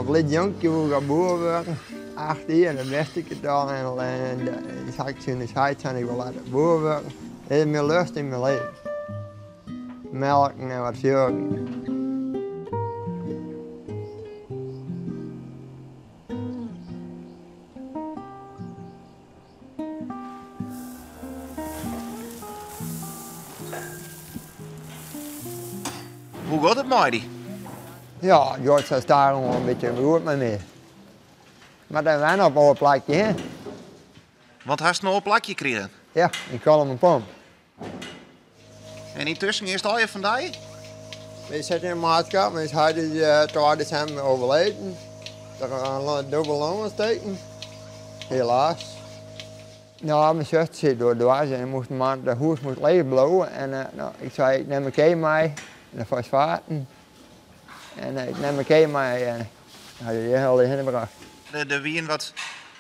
As lyts jonkje woe ik al boer wurde. Acht jier, dat wist ik it al. En sa ik tsjin ús heit sein, ik wol letter boer wurde. Dit is myn lust yn myn leven. Melken en wat fjurken. Hoe giet it mei dy? Ja, it giet sa stadichoan in bytsje goed mei my. Mar dan wen op oar plakje, hè? Want hast in oar plakje krigen? Ja, yn Kollumerpomp. En yntusken is it allegear fan dy? Wy sitte yn in maatskap, myn heit is 2 desimber overleden. Troch in dubbel longontsteking. Helaas. Nou, myn suster siet doe dwars en moast man, de hûs moast leech bliuwe. En no, ik sei, ik nim de kij mei en de fosfaten. En ik nim de kij mei en hy is hjir al hinne brocht. Der wienen wat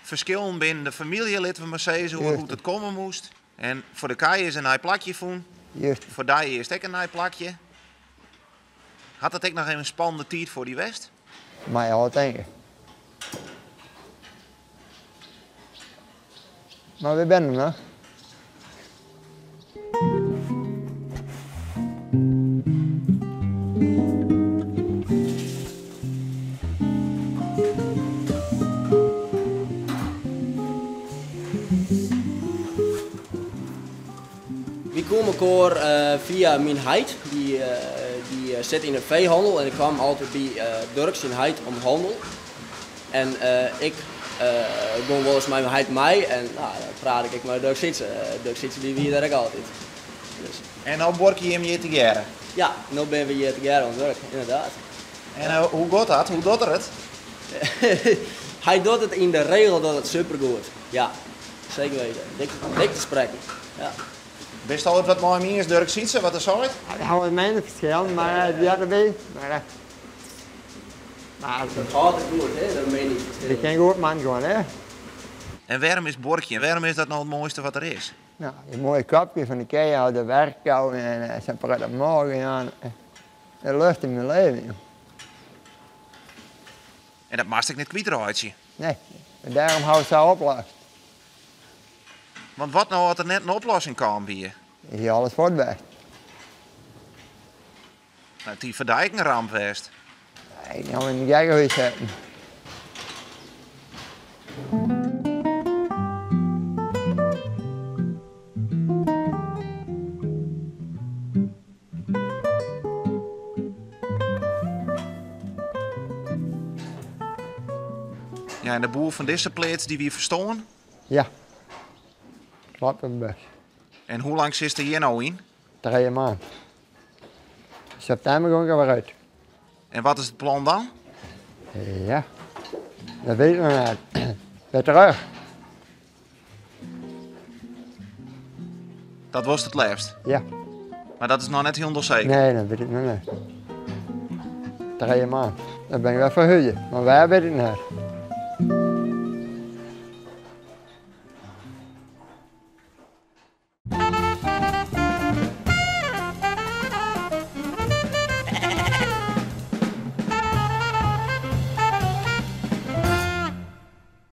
ferskillen binnen de famylje, litte we mar sizze, oer hoe't it komme moast. En foar de kij is in nij plakje fûn. Just. Foar dy is it ek in nij plakje. Hat dat ek noch even in spannende tiid foar dy west? Mei je al tinke. Mar wy binne der noch. Wy koenen elkoar fia myn heit, dy sit yn de feehannel en ik kwam altyd by Durk syn heit om hannel. En ik gong wolris mei myn heit mei en dan prate ik ek mei Durk Sytse. Durk Sytse dy wie der ek altyd. Dus. En no buorkje jim hjir tegearre? Ja, no binne we hjir tegearre oan it wurk, ynderdaad. En hoe giet dat? Hoe docht er it? Hy docht it yn de regel docht it supergoed, ja. Seker weten. Dik, dik te sprekken, ja. Bist al it wat mei him iens, Durk Sytse, wat er seit? Hy hat wat minder ferskillen, mar it heart derby. Mar, mar Dat hâldt it goed, hè, dat mieningsferskil. Je kin goed man gewoan, hè. En wêrom is buorkjen, wêrom is dat no it moaiste wat der is? No, dy moaie kopjes fan de kij, de werkou en sa'n protte molke, ja. De lust yn myn leven, joh. En dat moatst ek net kwytreitsje. Nee, en dêrom hawwe se sa oplost. Want wat no as der net in oplossing kaam wie? Hie alles fuort west. No, it hie foar dy ek in ramp west. Ik ha yn in gekkehûs setten. Ja, en de boer fan dizze pleats dy wie ferstoarn? Ja, kloppet in bus. En hoe lang sitst der hjir no yn? Trije maand. Septimber gong ik er wer út. En wat is it plan dan? Ja, dat wit ik noch net. Wer terug. Dat wolst it leafst? Ja. Mar dat is noch net hielendal seker? Nee, dat wit ik noch net. Trije maand. Dan bin ik wer ferhuze, mar wêr wit ik net.